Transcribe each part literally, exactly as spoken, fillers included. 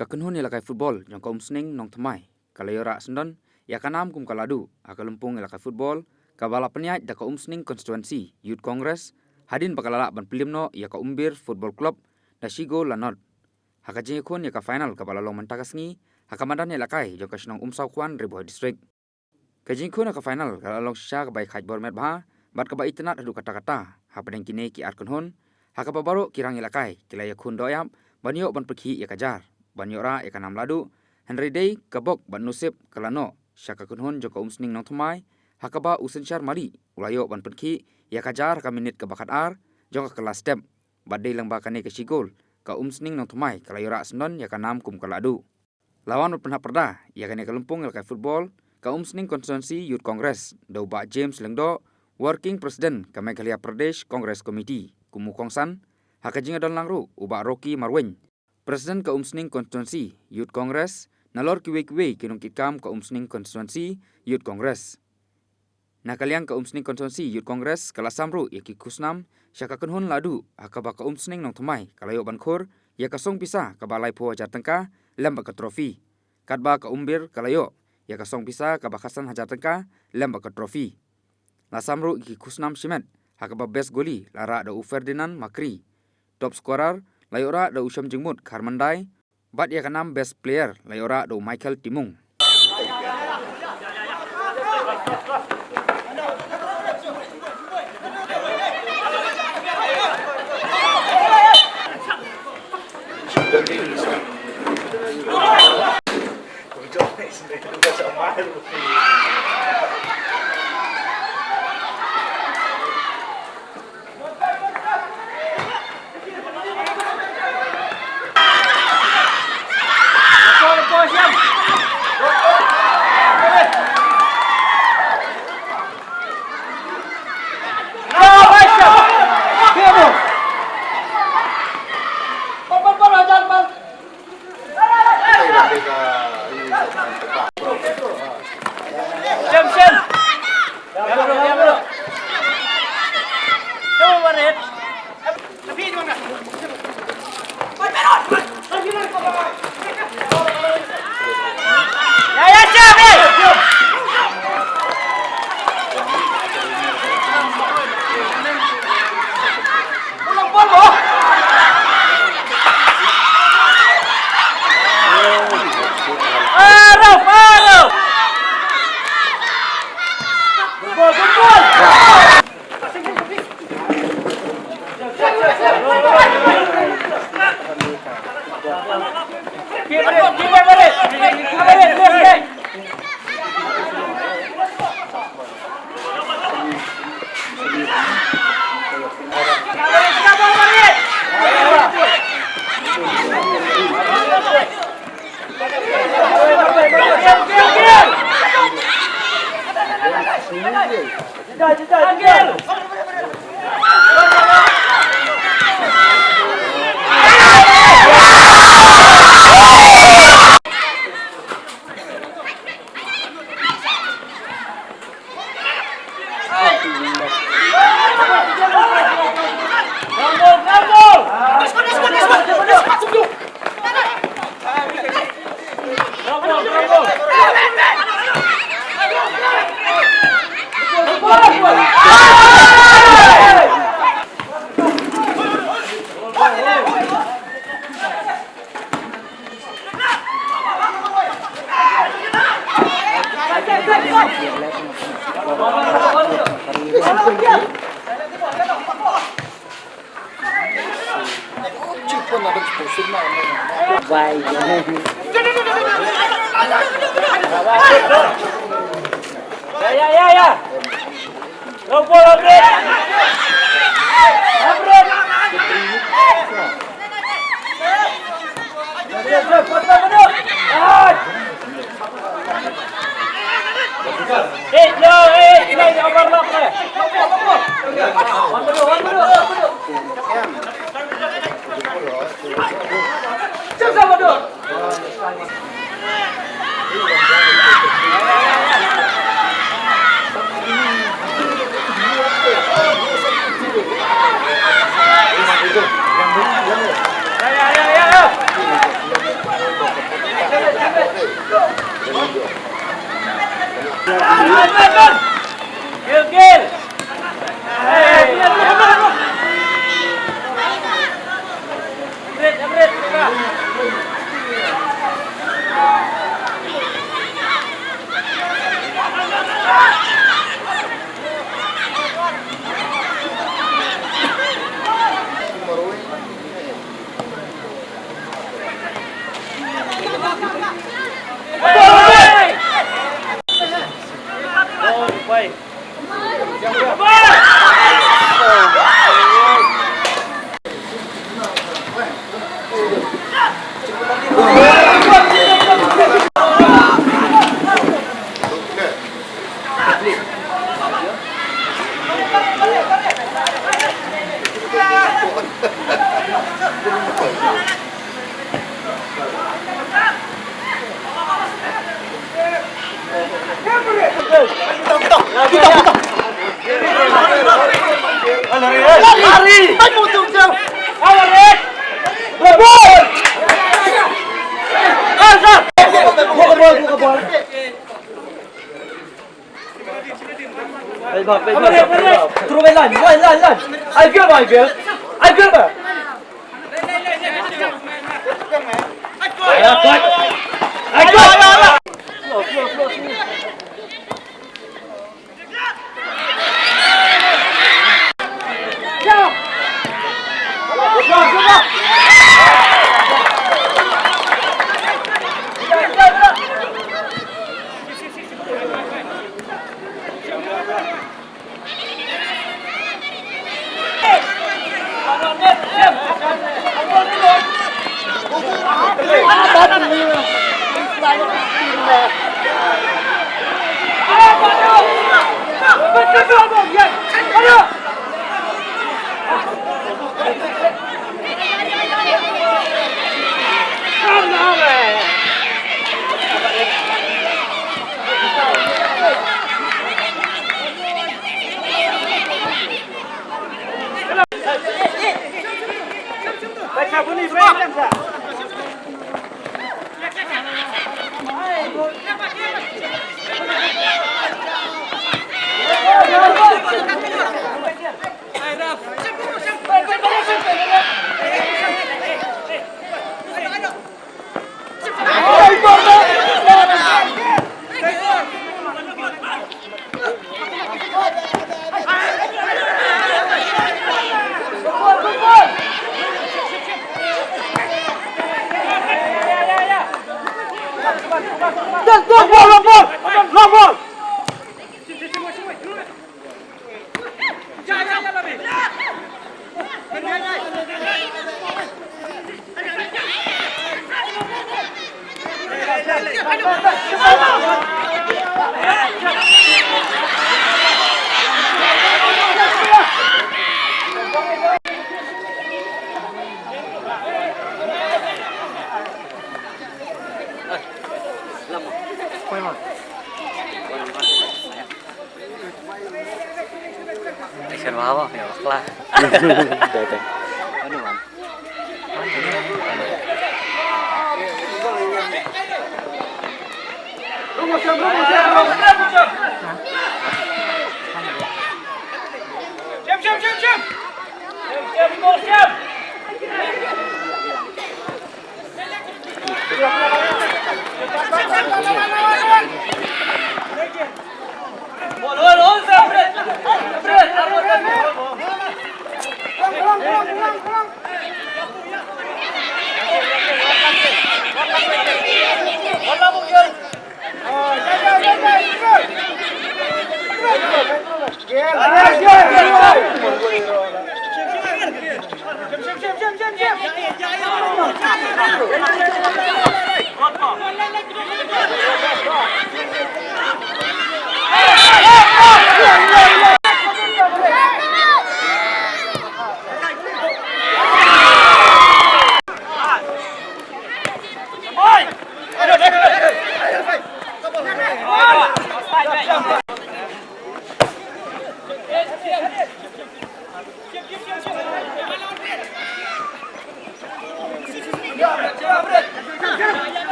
Ka kynhun ïalehkai football jong ka Umsning Nongthymmai ka la ïoh rah syndon ïa ka nam kum ka la duh ha ka lympung ïalehkai football kaba la pynïaid da ka Umsning Constituency Youth Congress, hadien ba ka la lah ban pynlip noh ïa ka Umbir Football Club da shi gol la nod ha ka jingïakhun ïa ka final kaba la long mynta ka sngi ha ka madan ïalehkai jong ka shnong Umsawkhwan, Ri Bhoi District. Ka jingïakhun ha ka final ka la long shisha kaba ïakhaid bor met bha bad kaba itynnad haduh katta katta hapdeng kine ki ar kynhun, ha kaba baroh ki rang ïalehkai ki la ïakhun doh ïap ban ïoh ban pyrkhih ïa ka jar ban ïoh rah ïa ka nam la duh, hynrei dei ka bok bad nusip ka la noh sha ka kynhun jong ka Umsning Nongthymmai, ha kaba u Synshar Mali u la ïoh ban pyrkhih ïa ka jar ha ka minit kaba khatar jong ka kylla step. Bad dei lyngba kane ka shi gol ka Umsning Nongthymmai ka la ïoh rah syndon ïa ka nam kum ka la duh. La wan ban pynhap pyrda ïa kane ka lympung ïalehkai football ka Umsning Constituency Youth Congress da u Bah James Lyngdoh, Working President ka Meghalaya Pradesh Congress Committee, kum u kongsan, ha ka jingïadon lang ruh u Bah Rocky Marwein, President ka Umsning Constituency Youth Congress, nalor kiwei kiwei ki nongkitkam ka Umsning Constituency Youth Congress. Na ka liang ka Umsning Constituency Youth Congress ka la sam ruh ïa ki khusnam sha ka kynhun la duh, ha kaba ka Umsning Nongthymmai ka la ïoh ban khur ïa ka song pisa kaba laiphew hajar tyngka lem bad ka trophy, katba ka Umbir ka la ïoh ïa ka song pisa kaba khatsan hajar tyngka lem bad ka trophy. La sam ruh ïa ki khusnam shimet, ha kaba best goalie la rah da u Ferdinand Makri, top scorer la ïoh rah da u Shamjingmut Kharmandai, bad ïa ka nam best player la ïoh rah da u Michael Timung. Ya, ya, ya, ya. Through line, line, line, line. I feel, I feel. I feel. Action, wah, wah, ya, wah, kelas. Dah, dah. Mana, man? Siap, siap, siap, siap. Siap, siap, siap.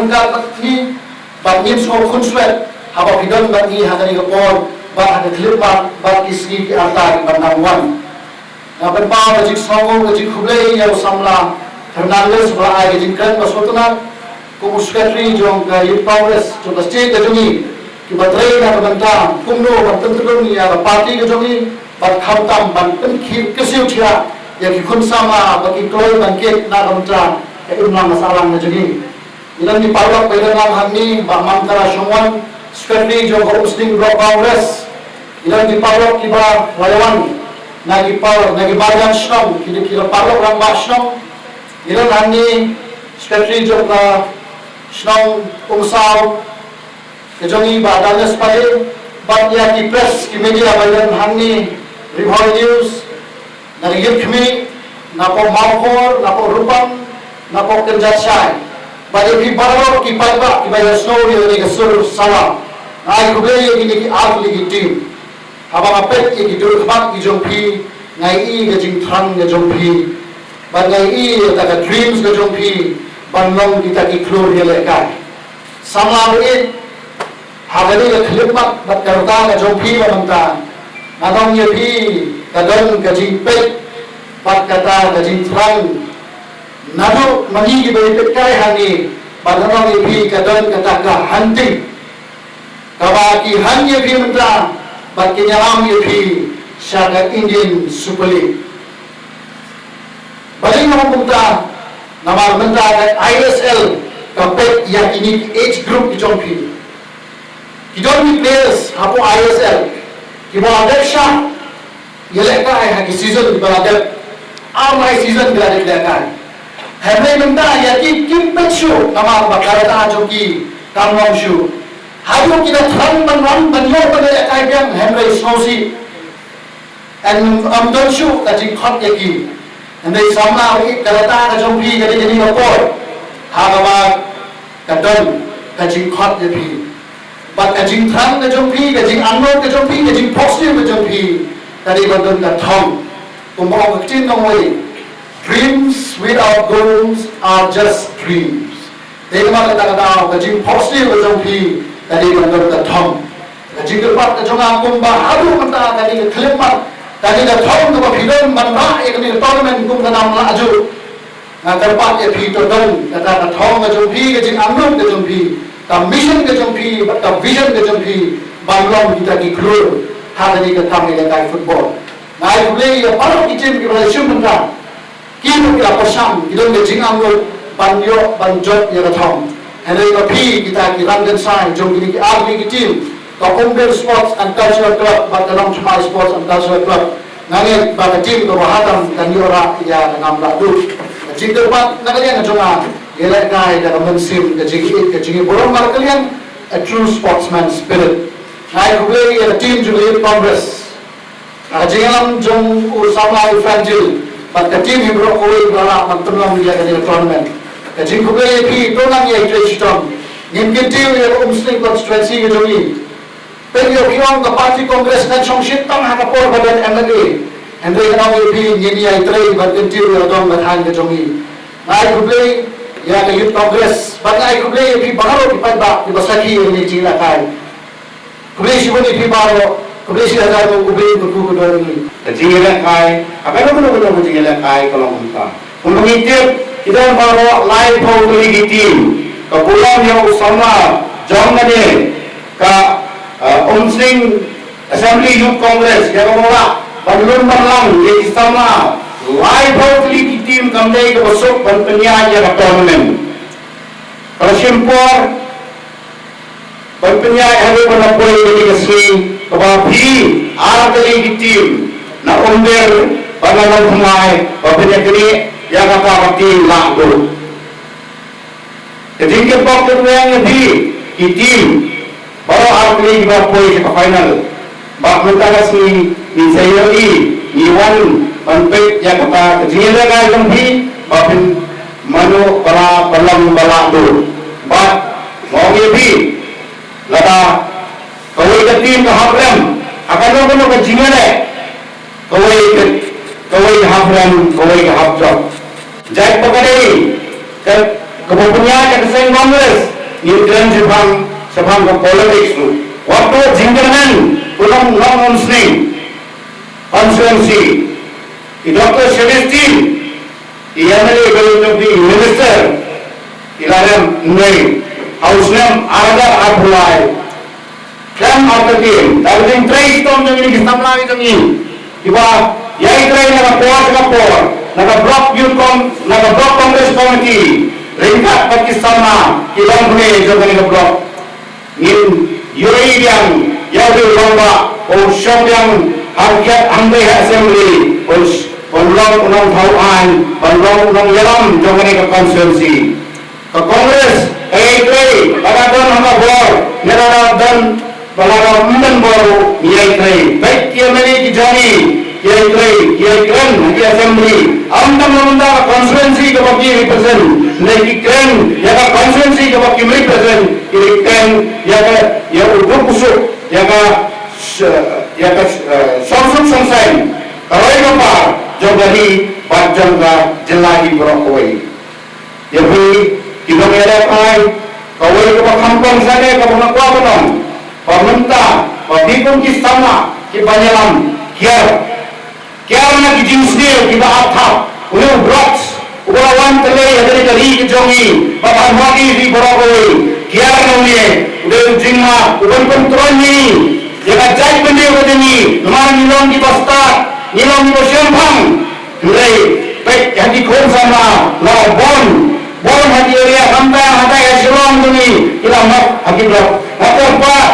ryngkat bad ngi, bad ngin sngewkhunswet haba phi don bad ngi ha kane ka por bad ha ka khyllipmat bad ki sngi ki arta kiban dang wan. Nga pynpaw ka jingsngewnguh, ka jingkhublei ïa u samla Fernandez ba la ai ka jingkren ba sngewtynnat kum u secretary jong ka Youth Congress jong ka state ka jong ngi, kiba trei na ka bynta kumno ban pyntylun ïa ka party ka jong ngi bad khamtam ban pynkyrsiew thiah ïa ki khun samla ba ki kloi ban kit na ka bynta ka imlang ka sahlang ka jong ngi. Ngi don ki paralok ba ïadon lang hangne, Bah Mamtara Shongwan, secretary jong ka Umsning Block Congress. Ngi don ki paralok kiba la ïawan na ki par, na ki barliang shnong, ki, ki paralok rangbah shnong. Ngi don hangne secretary jong ka shnong Umsaw ka jong ngi, Bah Daniel Spade, bad ïa ki press, ki media ba ïadon hangne, Ri Bhoi News, na ka Ïingkhmih, na poh Mawkhor, na poh Rupang, na poh Kynjat Shai. Bad ïa phi baroh ki paidbah kiba ïasngew ïa kane ka sur sawa. Nga ai khublei ïa kine ki ar tylli ki team. Haba nga peit ïa ki dur khmat ki jong phi, nga ïohi ka jingthrang ka jong phi. Bad nga ïohi ïa ka dreams ka jong phi ban long kita ki khlur ïalehkai. Samla ba ïeit, ha kane ka khyllipmat bad ka rta ka jong phi ba mynta, nga ong ïa phi ka don ka jingpeit bad kata ka jingthrang. Naduh ma ngi kiba ïapeit kai hangne, bad nga ong ïa phi ka don kata ka hunting kaba ki hunt ïa phi mynta bad kin ïalam ïa phi sha ka Indian Super League. Balei nga ong kumta? Namar mynta ka I S L ka peit ïa kine ki age group ki jong phi. Ki don ki players hapoh I S L kiba la dep shah ïalehkai ha ki season kiba la dep, ar lai season ki la dep lehkai. Hynrei mynta ïa ki kim peit shuh namar ba ka rta jong ki kam long shuh. Haduh ki la thrang ban wan ban ïoh ban ïalehkai biang, hynrei sngewsih, ym don shuh ka jingkhot ïa ki. Hynrei samla ba ïeit, ka rta ka jong phi ka dei kane ka por ha kaba ka don ka jingkhot ïa phi. Bad ka jingthrang ka jong phi, ka jingangnud ka jong phi, ka jingphohsniew ka jong phi ka dei ban don ka thong. Kumba ong ka ktien nongwei, dreams without goals are just dreams. Dei namar kata ka daw ka jingphohsniew ka jong phi ka dei ban don ka thong. Ka jingkyrpad ka jong nga kumba haduh mynta kane ka khyllipmat, kane ka thong kaba phi don ban rah ïa kane ka tournament kum ka nam lah juh. Nga kyrpad ïa phi to don kata ka thong ka jong phi, ka jingangnud ka jong phi, ka mission ka jong phi bad ka vision ka jong phi ban long kita ki khlur ha kane ka kam ïalehkai football. Nga ai khublei ïa baroh ki team kiba la shim bynta. Ki ruh ki la pyrshang, ki don ka jingangnud ban ïoh ban jop ïa ka thong. Hynrei ma phi kita ki rangkynsai jong kine ki ar tylli ki team, ka Umbir Sports and Cultural Club bad ka Nongthymmai Sports and Cultural Club, nga ngeit ba ka team kaba ha tam kan ïoh rah ïa ka nam lah duh. Ka jingkyrpad na ka liang ka jong nga, ïalehkai da ka mynsiem ka jingïeit ka jingïaburom markylliang, a true sportsman spirit. Nga ai khublei ïa ka team jong ka Youth Congress. Ha ka jingïalam jong u samla u Franjil bad ka team hi baroh kawei ba la lah ban pynlong ïa kane ka tournament. Ka jingkhublei ïa phi to nang ïa i trei shitom. Ngin kyntiew ïa ka Umsning constituency ka jong ngi. Peit ïa phi, ong ka party Congress kan shong shit tang ha ka por ba don M L A. Hynrei nga ong ïa phi ngin ïai trei ban kyntiew ïa ka dong ka thaiñ ka jong ngi. Nga ai khublei ïa ka Youth Congress bad nga ai khublei ïa phi baroh ki paidbah kiba sakhi ïa kane ka jingïalehkai. Khublei shibun ïa phi baroh, khublei shihajar nguh, khublei kyrkhu kyrdoh ïa ngi. Ka jingïalehkai, ha kano kano kano ka jingïalehkai ka long kumta. Kumba ngi tip, ki don baroh laiphew tylli ki team. Ka burom ïa u samla jong kane ka, eh, Umsning Assembly Youth Congress, ïa kaba lah ban lum ban lang ïa ki samla laiphew tylli ki team, kam dei kaba suk ban pynïaid ïa ka tournament. Ka la shim por ban pynïaid haduh ban la poi kane ka sngi kaba phi ar tylli ki team na Umbir bad na Nongthymmai ba phin ïaknieh ïa kata ka team lah duh. Ka jingkyrpad ka dei ïa phi ki team baroh ar tylli kiba poi sha ka final. Bad mynta ka sngi ngin sa ïohi, ngi wan ban peit ïa kata ka jingïalehkai jong phi ba phin mano ba la, ba long ba lah duh. Bad nga ong ïa phi, lada kawei ka team ka hap rem ha kano kano ka jingïaleh, kawei ka, kawei ka hap rem, kawei ka hap jop. Jait ba ka dei ka, kaba pynïaid ka seng Congress, Ngin kren shaphang, shaphang ka politics ruh. Wat ïoh jingkyrmen, u nong, nong Umsning constituency, i Doctor Celestine, i M L A ba ïoh jong phi, i minister, i la rem mynne ha u snem ar hajar arphew lai. Khlem artatien, da ka jingtrei shitom jong ngi ki samla ki jong ngi, kiba ïai trei na ka por sha ka por, na ka Block Youth Com, na ka Block Congress Committee, ryngkat bad ki samla ki longkmie jong kane ka block. Ngin ïohi biang ïa u rangbah u shong biang ha ka khet hangtei ha assembly, un, un long u nongthaw aiñ, un long u nongïalam jong kane ka constituency. Ka Congress ka ïai trei, lada don ha ka bor ne lada don, ba lada ym don bor ruh ngi ïai trei. Peit ki M L A ki jong ngi, ki ïai trei, ki ïai kren ha ki assembly. Ym tang na bynta ka constituency kaba ki represent, hynrei ki kren ïa ka constituency kaba kim represent, ki kren ïa ka, ïa u duk u suk, ïa ka, ïa ka, eh, shongsuk shongsaiñ, ka roi ka par jong ka ri bad jong ka jylla hi baroh kawei. Ïa phi ki nongïalehkai, kawei kaba kham kongsan eh kaba nga kwah ban ong, ba mynta ba phi kum ki samla kiban ïalam, kiar, kiar na ki jingsniew kiba ap thap. Une u drugs uba la wan tylli ha kane ka ri ka jong ngi, ba ban hok ïa phi baroh kawei. Kiar na une, u dei u jingma uban pyntroiñ ïa ngi, ïa ka jaitbynriew ka jong ngi, namar ngi long kiba stad, ngi long kiba shemphang. Hynrei peit ha ki khun samla la bun, bun ha ki area khamtam hatai ha Shillong jong ngi ki la mop ha ki block. Nga kyrpad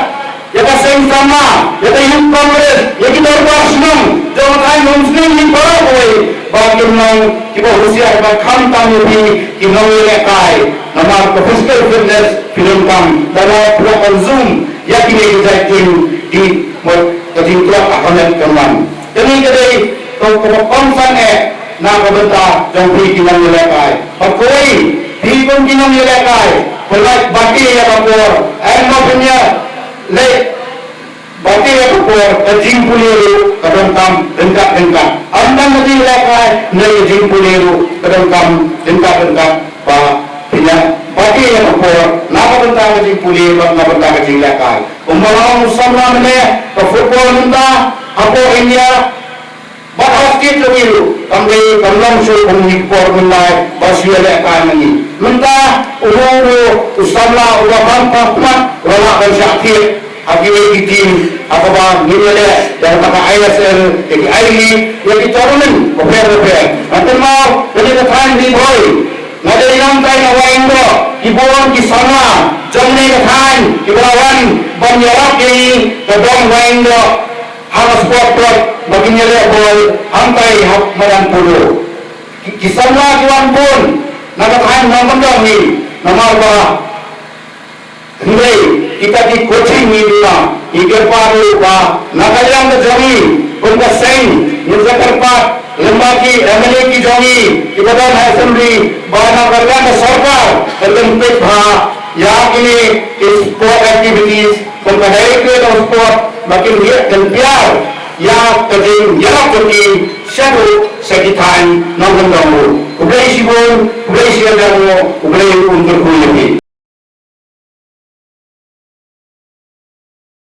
ïa ka seng samla, ïa ka Youth Congress, ïa ki dorbar shnong jong ka thaiñ Umsning hi baroh kawei ba kin long kiba husiar ba khamtam ïa phi ki nongïalehkai. Namar ka physical fitness phi donkam, lada phi la consume ïa kine ki jait jing, ki mut ka jingtlot ha ka met ka man. Kane ka dei ka, ka kongsan eh na ka bynta jong phi ki nongïalehkai. Bad kawei, phi kum ki nongïalehkai, pynlait bati ïa ka por, em ba phin ïaleh bati ïa ka por, ka jingpule ruh ka donkam ryngkat ryngkat. Ym tang ka jingïalehkai, hynrei ka jingpule ruh ka donkam ryngkat ryngkat. Ba phin ïa bati ïa ka por na ka bynta ka jingpule bad na ka bynta ka jingïalehkai. Kumba la ong u samla mynne, ka football mynta hapoh India bad ha state jong ngi ruh kam dei, kam long shuh kum ki por mynta ba shu ïalehkai ma ngi. Mynta uno uno u samla uba bam pakhmat u la lah ban shah thied ha kiwei ki team ha kaba ngin ïaleh ïa kata ka I S L, ïa ki I-League, ïa ki tournament bapher bapher. Nga kynmaw kane ka thaiñ Ri Bhoi, nga dei nangtai na Wahingdoh, ki bun ki samla jong kane ka thaiñ kiba la wan ban ïarap ïa ngi ka dong Wahingdoh ha ka sport club ba kin ïaleh bol hangtai ha madan polo. Ki, ki samla ki wan bun na ka thaiñ Nongkyndong hi, namar ba hynrei kita ki coaching ngi duna, ngi kyrpad ruh ba na ka liang ka jong ngi kum ka seng ngin sa kyrpad lem bad ki M L A ki jong ngi kiba don ha assembly ba na ka liang ka sorkar kan pynpeit bha ïa kine ki sport activities. Kum ka Directorate of Sport ba kin ïa, kin pynïar ïa ka jingïarap jong ki shaduh sha ki thaiñ Nongkyndong ruh. Khublei shibun, khublei shibun, U Blei un kyrkhu ïa phi.